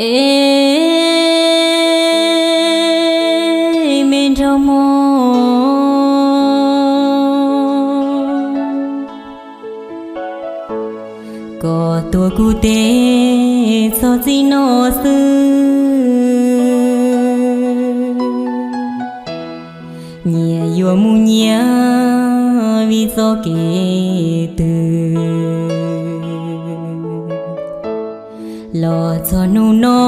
Es me nraug mog, koj tuag kuv teb txog txij no xwb. Nyias yuav mus nyias vim txoj kev twg, los txog hnub no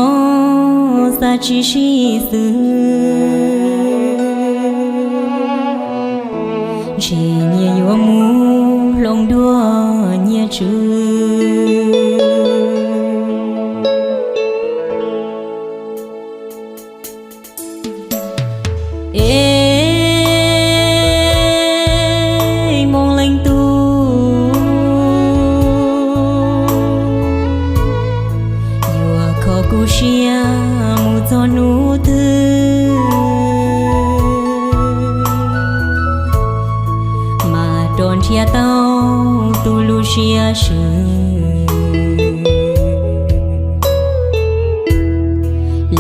xav tsis sib xwm, ntshe nyias yuav mus hloov dua nyias tswv. Es moo leej tub, yuav kho kuv siab mus txog hnub twg, mas rov nrhiav tau tus lub siab swb,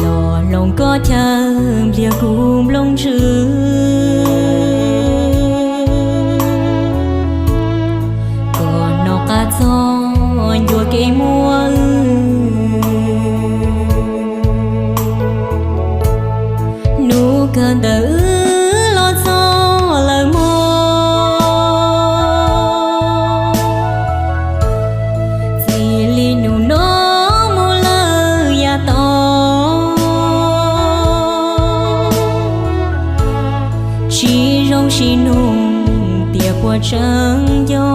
los hloov koj chaw npliag kuv nplooj ntswg, kom noj qab txog ncua kev muaj wb. Hnub kawg ntawm wb los txog lawm mog, txij li hnub no mus lawm yav tom, tsis zoo sib nug tias puas tseeb nco.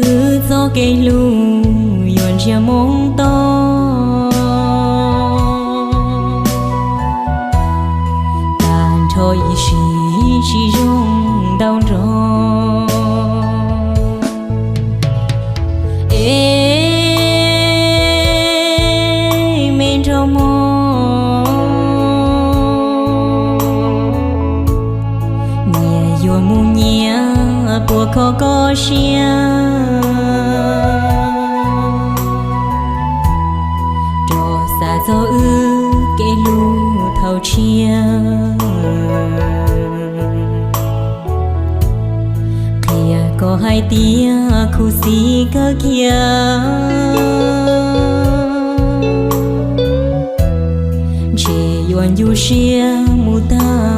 Wb txoj kev hlub yuav ntsiag moo to, tag nrho ib sim tsis zoo ntau nrog. Es me nraug mog, nyias yuav mus nyias puas kho koj siab, rov xav txog wb kev hlub thaum tshiab, qhia koj hais tias khuv xim kawg kiag, ntshe yuav ncu siab mus tag